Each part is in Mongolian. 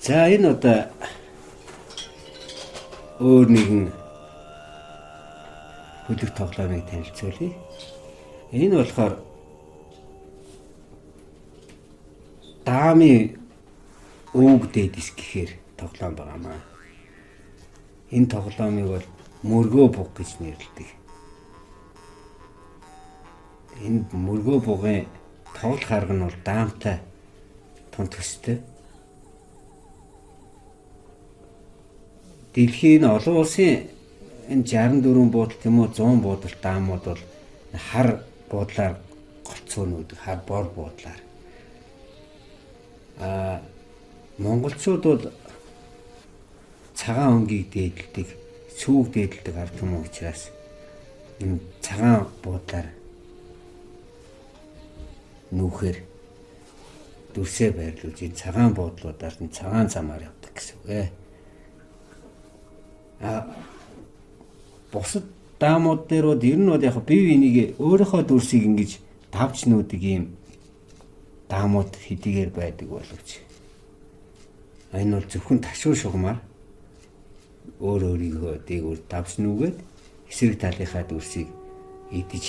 За, энэ одоо өөр нэгэн хөлөг тоглоомыг танилцуулъя. Энэ болохоор даамын өвөг дээдэс гэхээр тоглоом байгаа маа. Энэ тоглоомыг бол мөргөө буг гэж нэрлэдэг. Энэ мөргөө бугын тоглох арга нь бол даамтай тун төстэй. Дэлхийн олон улсын энэ 64 буудал тийм үү, 100 буудал даамууд бол хар буудлаар голцоо нүүдэг, хар бор буудлаар. А монголчууд бол цагаан өнгийг дээдэлдэг, сүүг дээдэлдэг ард түмэн учраас энэ цагаан буудлаар нүүхээр дүрсээ байрлуулж, энэ цагаан буудлуудаар нь цагаан замаар явдаг гэсэн үг ээ. А бусад даамууд дээр бол ер нь бол яг бие биенийг өөрийнхөө дүрсийг ингэж давж нүүдэг ийм даамууд хэдийгээр байдаг боловч энэ бол зөвхөн ташуу шугамар өөр өөрийгөө дээгүүр давж нүгээд эсрэг талынхаа дүрсийг идэж,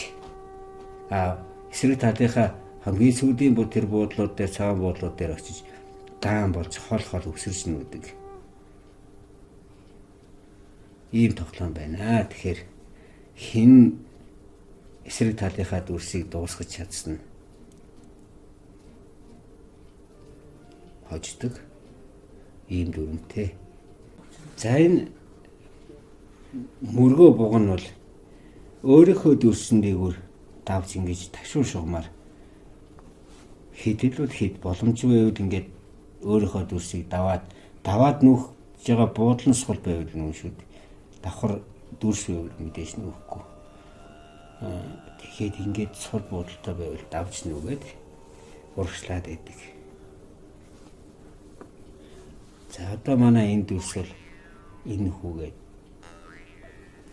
а эсрэг талынхаа хамгийн сүүлийн бүр тэр буудлууд дээр, цагаан буудлууд дээр очиж даан болж хол хол өсөрч нүүдэг ийм тоглоом байна. Тэгэхээр хэн эсрэг талынхаа дүрсийг дуусгах чадсан хождог ийм дүрмтэй. За, энэ мөргөө буг нь бол өөрийнхөө дүрсэн дээгүүр давж ингэж ташуу шугамар хэдэлүүд хэд боломжгүй байвал ингээд өөрийнхөө дүрсийг даваад даваад нүүх байгаа буудлын сул байвал нүүн шүү дээ. Давхар дүрс байвал мэдээж нүүхгүй. Тэгэхээр ингээд сул буудалтай байвал давж нүгээд урагшлаад байдаг. За, одоо манай энэ дүрс бол энэ хүүгээд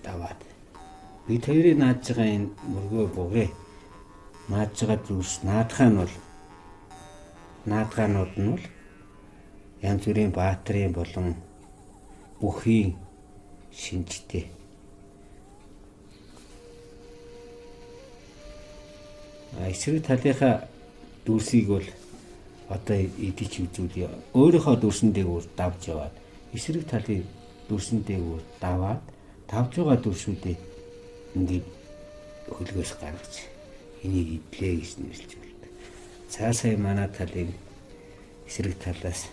даваад бид хоёрыг нааж байгаа энэ мөргөө бугыг нааж байгаа дүрс наадхаа нь бол наадгаанууд нь бол янз бүрийн баатрын болон бүхийн шинжтэй. А эсрэг талынхаа дүрсийг бол одоо идэж үзүүлье. Өөрийнхөө дүрсэн дээгүүр давж яваад эсрэг талын дүрсэн дээгүүр даваад давж байгаа дүрсүүдээ ингээд хөлгөөс гаргаж энийг идлээ гэж нэрлэж байна. За, сая манай талын эсрэг талаас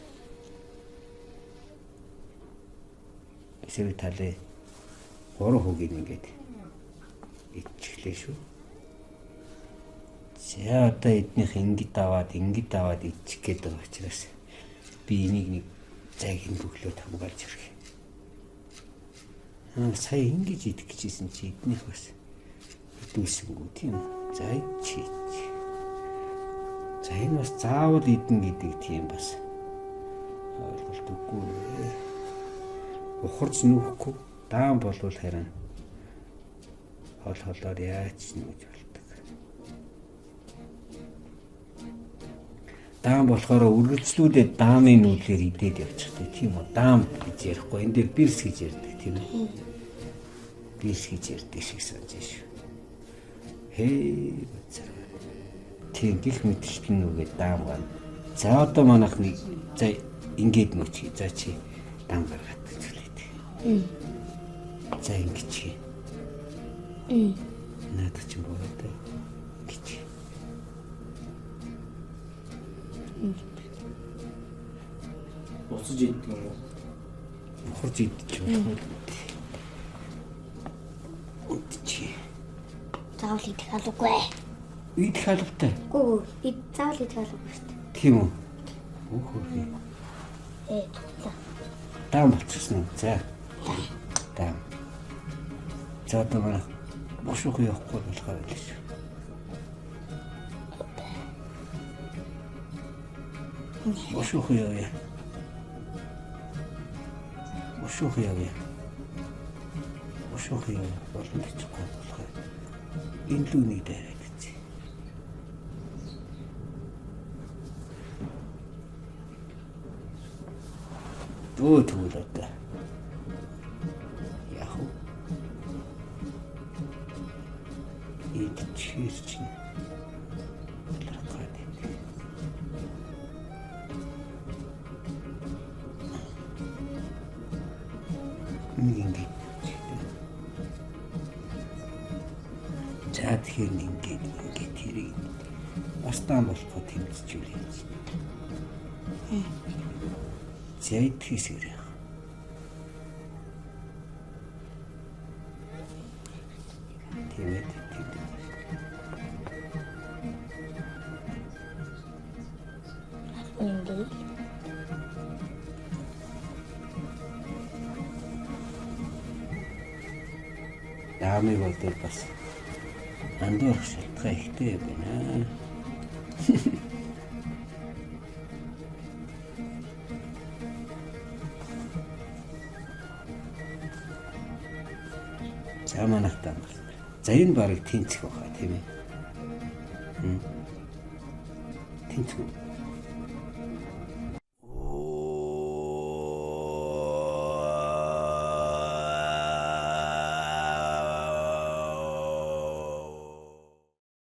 эсрэг талын гурван хүүгийг ингээд идчихлээ шүү. За, одоо эднийх ингэж даваад ингэж даваад идчих гээд байгаа учраас би энийг нэг зайг нь бөглөөд хамгаалж ирэх. Аа, сая ингэж идэх гэжсэн чи эднийх бас идүүлсэнгүү, тийм үү? За, идчих. За, энэ бас заавал идэн гэдэг тийм бас ойлголт үгүй. Ухарч нүүхгүй даан болвол харин хол холоор яаж нүүж болдог. Даан болохоор үргэлжлүүлээд даамын нүүлээр идээд явчихдаг, тийм үү? Даам гэж ярихгүй. Энэ дээр бирс гэж ярьдаг, тийм үү? Бирс гэж ярьдаг шиг санаж шүү. Хээ, бацар. Тийм гих мэтчлэн нүгээд даам ган. За, одоо манайх нэг за ингээд нүчих. За, чи даам гаргаад үзүүлээд. За, ингэж. Наадах чинь боготой. Ингэж. Буцаж иддэг юм уу? Ухарч идчих болох уу? Үдчих. Заавал идэх албагүй. Идэх албатай. Үгүй, ид заавал идэх албагүй шүү дээ. Тийм үү? Өөх хөөрхий. Ээ, туглаа. Даам болчихсон уу? За. Даам. За, одоо манай бушуух явахгүй болохоор байлаа шүү. Бушуух явъя. Бушуух явъя. Бушуух явъя. Болон бичихгүй болохоор энэ лүү нэг дайраад үзье. Өө, тэгвэл одоо яах вэ? Идчихэр чинь таларх гад. Нэг ингэ. За, тэгэхээр ингээд ингээд тэрийг бас даам болохоо тэмцчихүүл юм чинь. За, идэхээс ирэх. Тийм ээ, тийм. Ингээд. Даамыг бол бас андуурах шалтгаан ихтэй байна. За, манайх дам. За, энэ барыг тэнцэх байхаа, тийм ээ. Тэнцэх үү?